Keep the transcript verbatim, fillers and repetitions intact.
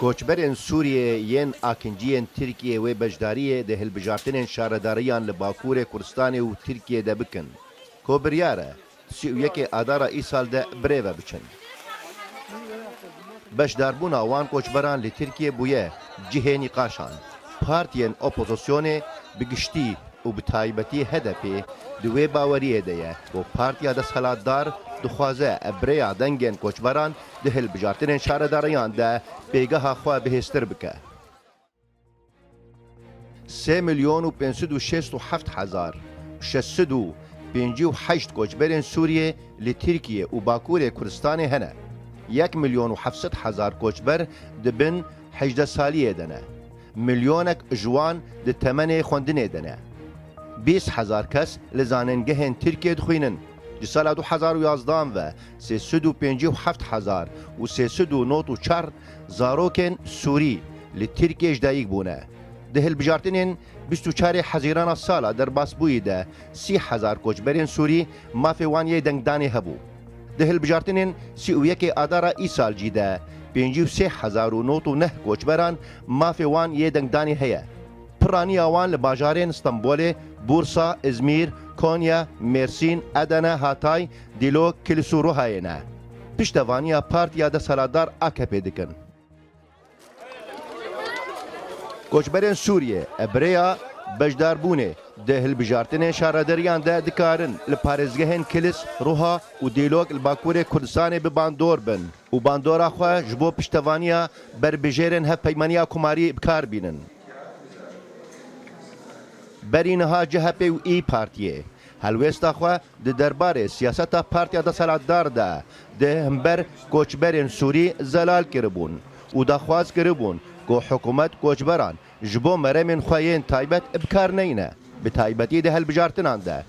Koçberên Sûriyê yên akinciyên Tirkiyê wê beşdariyê di hilbijartinên şaredariyan li Bakurê Kurdistanê û Tirkiyê de bikin, ku biryar e sî û yekê Adara îsal de birêve biçin. Beşdarbûna wan koçberan li Tirkiyê bûye cihê nîqaşan. Partiyên opozisyonê bi giştî û bi taybetî H D P di wê baweriyê de ye ku partiya desthilatdar dixwaze bi rêya dengên koçberan di hilbijartinên şaredariyan de pêgeha xwe bihêztir bike. Sê milyon û pênc sed û şêst û heft hezar şeş sed û pêncî û heşt koçberên Sûriyê li Tirkiye û Bakurê Kurdistanê hene. Yek milyon û heft sed hezar koçber di bin hejdeh saliyê de ne. Milyonek ji wan di temenê xwendinê de ne. Bîst hezar kes li zanîngehên Tirkiyê dixwînin. Ji sala du hezar û yazdehan ve sê sed û pêncî û heft hezar û sê sed û nod û çar zarokên Sûrî li Tirkiyê ji dayik bûne. Di hilbijartinên bîst û çarê Hezîrana sala derbasbûyî de sî hezar koçberên Sûrî mafê wan yê dengdanê hebû. Di hilbijartinên sî û yekê Adara îsal jî de pêncî û sê hezar û nod û neh koçberan mafê wan yê dengdanê heye. Piraniya wan li bajarên Stenbolê, Bursa, Izmîr, Konya, Mêrsîn, Edene, Hatay, Dîlok, Kilis û Ruhayê ne. Piştevaniya partiya desthilatdar A K P dikin. Koçberên Sûriyê bi rêya beşdarbûnê di hilbijartinên şaredariyan de dikarin li parêzgehên Kilis, Ruha û Dîlok li Bakurê Kurdistanê bi bandor bin û bandora xwe ji bo piştevaniya berbijêrên Hevpeymaniya Komarî bi kar bînin. Berî niha C H P û İYİ Partiyê helwêsta xwe di derbarê siyaseta partiya desthilatdar de di hember koçberên Sûrî zelal kiribûn û daxwaz kiribûn ku hikûmet koçberan ji bo meremên xwe yên taybet bi kar neyne, bi taybetî di hilbijartinan de.